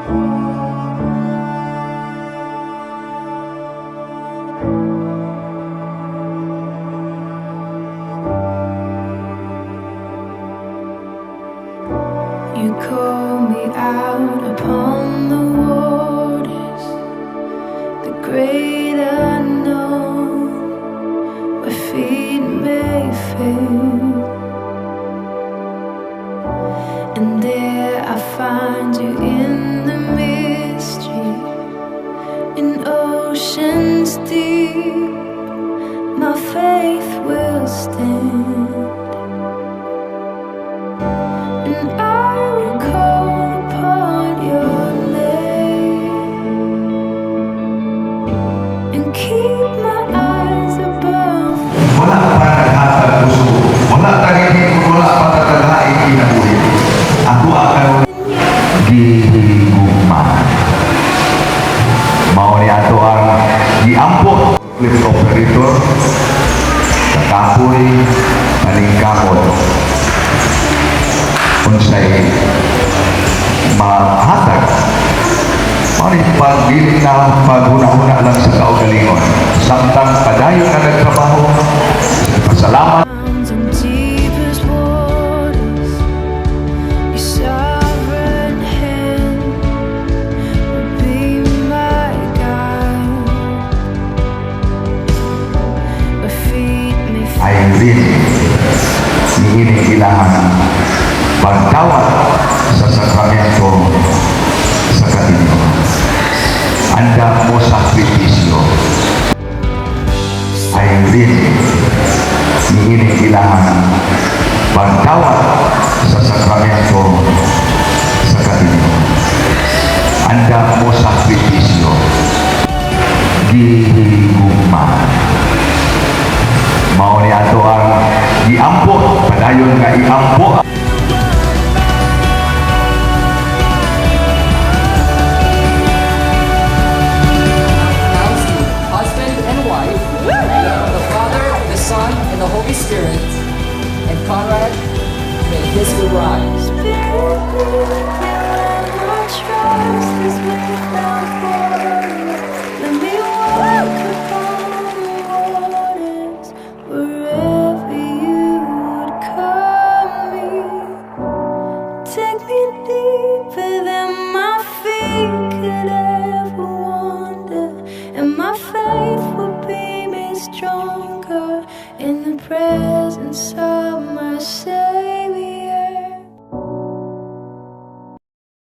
You call me out upon the waters, the great unknown, where feet may fail. And there I find you in the mystery, in oceans deep, my faith will stand. And I will call upon your name and keep my eyes above. Wala pa naghatag kusog. Wala ta wala pa tataghain kinabuhi. Ako ang karon gihigugma. Mao ni ato ang giampo clip operator, kakapoy, paningkamot, unsay mahatag. Mao ni pagdili na paghuna-huna lang sa kaugalingon. Samtang padayon na nagtrabaho, pasalamat. In deepest waters, your sovereign hand will be my guide. My feet may Irene niining ilahang pagdawat sa sakramento sa katilingban. Andam mo sakripisyo. Irene niining ilahang pagdawat sa sakramento sa katilingban. Andam mo sakripisyo. Gihigugma. Mao ni ato ang giampo, padayon nga iampo. Announce you husband and wife, the Father, the Son, and the Holy Spirit, and Conrad, may kiss your bride. Spirit lead me where my trust is without border. Let me walk upon the waters wherever you would call me. Take me deeper.